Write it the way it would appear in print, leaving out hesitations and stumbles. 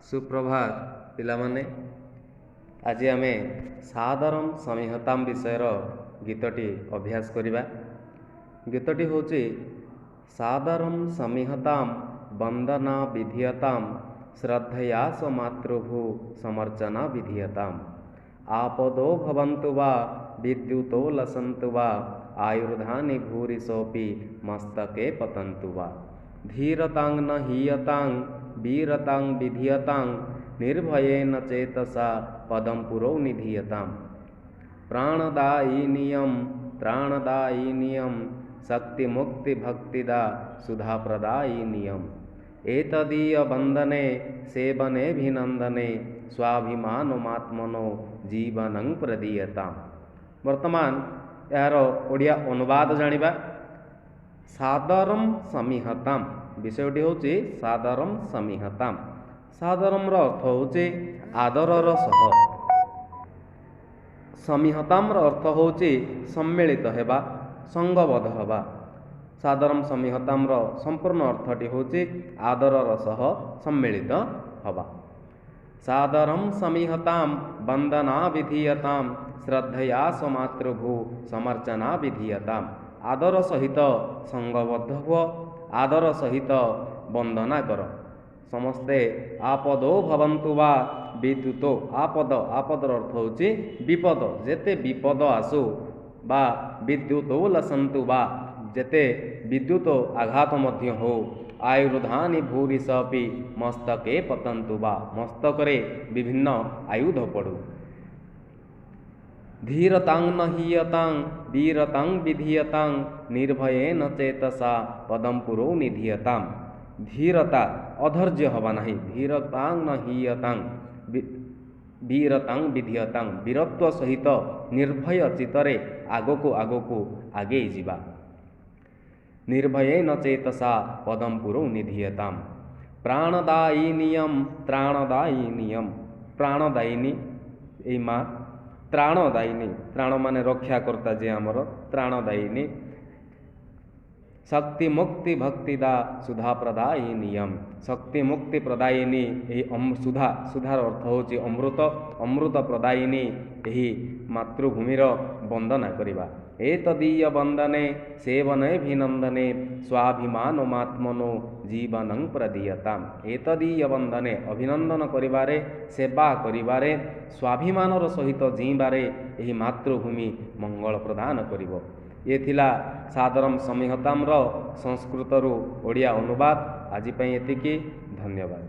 ସୁପ୍ରଭାତ ପିଲାମାନେ। ଆଜି ଆମେ ସାଦରಂ ସମିହତାମ ବିଷୟର ଗୀତଟି ଅଭ୍ୟାସ କରିବା। ଗୀତଟି ହେଉଛି ସାଦରಂ ସମିହତାମ ବନ୍ଦନା ବିଧୀୟତାମ ଶ୍ରଦ୍ଧୟା ସ ମାତୃଭୂ ସମର୍ଚନା ବିଧୀୟତାମ। ଆପଦୋ ଭବନ୍ତୁ ବା ବିଦ୍ୟୁତୋ ଲସନ୍ତୁ ବା ଆୟୁର୍ଧାନି ଭୂରିଶୋପି ମସ୍ତକେ ପତନ୍ତୁ ବା। ଧୀରତାଂ ନ ହୀୟତାଂ ବୀରତାଂ ବିଧୀୟତାଂ ନିର୍ଭୟେନ ଚେତସା ପଦಂ ପୁରୌ ନିଧୀୟତାମ୍। ପ୍ରାଣଦାୟିନିୟಂ ତ୍ରାଣଦାୟିନିୟಂ ଶକ୍ତିମୁକ୍ତି ଭକ୍ତିଦା ସୁଧାପ୍ରଦାୟିନିୟಂ। ଏତଦୀୟ ବନ୍ଦନେ ସେବନେଭିନନ୍ଦନେ ସ୍ୱାଭିମାନମାତ୍ମନୋ ଜୀବନଂ ପ୍ରଦୀୟତାମ୍। ବର୍ତ୍ତମାନ ଏହାର ଓଡ଼ିଆ ଅନୁବାଦ ଜାଣିବା। ସାଦରಂ ସମିହତାମ୍ ବିଷୟଟି ହେଉଛି ସାଦରಂ ସମିହତାମ୍। ସାଦରମର ଅର୍ଥ ହେଉଛି ଆଦରର ସହ, ସମିହତାମର ଅର୍ଥ ହେଉଛି ସମ୍ମିଳିତ ହେବା, ସଙ୍ଗବଦ୍ଧ ହେବା। ସାଦରମ ସମିହତାମର ସମ୍ପୂର୍ଣ୍ଣ ଅର୍ଥଟି ହେଉଛି ଆଦରର ସହ ସମ୍ମିଳିତ ହେବା। ସାଦରಂ ସମିହତାମ ବନ୍ଦନା ବିଧୀୟତାମ ଶ୍ରଦ୍ଧୟା ସମାତୃଭୂ ସମର୍ଚନା ବିଧୀୟତାମ। ଆଦର ସହିତ ସଙ୍ଗବଦ୍ଧ ହୁଅ, ଆଦର ସହିତ ବନ୍ଦନା କର। ସମସ୍ତେ ଆପଦୋ ଭବନ୍ତୁ ବା ବିଦ୍ୟୁତୋ, ଆପଦ, ଆପଦର ଅର୍ଥ ହେଉଛି ବିପଦ, ଯେତେ ବିପଦ ଆସୁ, ବା ବିଦ୍ୟୁତୋ ଲସନ୍ତୁ ବା ଯେତେ ବିଦ୍ୟୁତ ଆଘାତ ମଧ୍ୟ ହେଉ, ଆୟୁର୍ଧାନି ଭୂରିଶପି ମସ୍ତକେ ପତନ୍ତୁ ବା ମସ୍ତକରେ ବିଭିନ୍ନ ଆୟୁଧ ପଡ଼ୁ। ଧୀରତାଂ ନ ହୀୟତାଂ ବୀରତାଂ ବିଧୀୟତାଂ ନିର୍ଭୟେନ ଚେତସା ପଦಂ ପୁରୌ ନିଧୀୟତାମ୍। ଧୀରତା, ଅଧୈର୍ଯ୍ୟ ହେବା ନାହିଁ। ଧୀରତାଂ ନ ହୀୟତାଂ ବୀରତାଂ ବିଧୀୟତାଂ, ବୀରତ୍ୱ ସହିତ ନିର୍ଭୟ ଚିତ୍ତରେ ଆଗକୁ ଆଗକୁ ଆଗେଇ ଯିବା। ନିର୍ଭୟେନ ଚେତସା ପଦಂ ପୁରୌ ନିଧୀୟତାମ୍। ପ୍ରାଣଦାୟିନିୟಂ ତ୍ରାଣଦାୟିନିୟಂ, ପ୍ରାଣଦାୟିନୀ ଏଇ ମା, ତ୍ରାଣଦାୟିନୀ, ତ୍ରାଣ ମାନେ ରକ୍ଷାକର୍ତ୍ତା ଯିଏ ଆମର, ତ୍ରାଣଦାୟିନୀ। ଶକ୍ତି ମୁକ୍ତି ଭକ୍ତିଦା ସୁଧା ପ୍ରଦାୟିନିୟମ, ଶକ୍ତି ମୁକ୍ତି ପ୍ରଦାୟିନୀ ଏହି ସୁଧା, ସୁଧାର ଅର୍ଥ ହେଉଛି ଅମୃତ, ଅମୃତ ପ୍ରଦାୟିନୀ ଏହି ମାତୃଭୂମିର ବନ୍ଦନା କରିବା। ଏତଦୀୟ ବନ୍ଦନେ ସେବନେ ଭିନନ୍ଦନେ ସ୍ୱାଭିମାନମାତ୍ମନୋ ଜୀବନଂ ପ୍ରଦୀୟତାମ୍। ଏତଦୀୟ ବନ୍ଦନେ, ଅଭିନନ୍ଦନ କରିବାରେ, ସେବା କରିବାରେ, ସ୍ୱାଭିମାନର ସହିତ ଜୀଇଁବାରେ ଏହି ମାତୃଭୂମି ମଙ୍ଗଳ ପ୍ରଦାନ କରିବ। ଏ ଥିଲା ସାଦରମ ସମିହତାମର ସଂସ୍କୃତରୁ ଓଡ଼ିଆ ଅନୁବାଦ। ଆଜି ପାଇଁ ଏତିକି, ଧନ୍ୟବାଦ।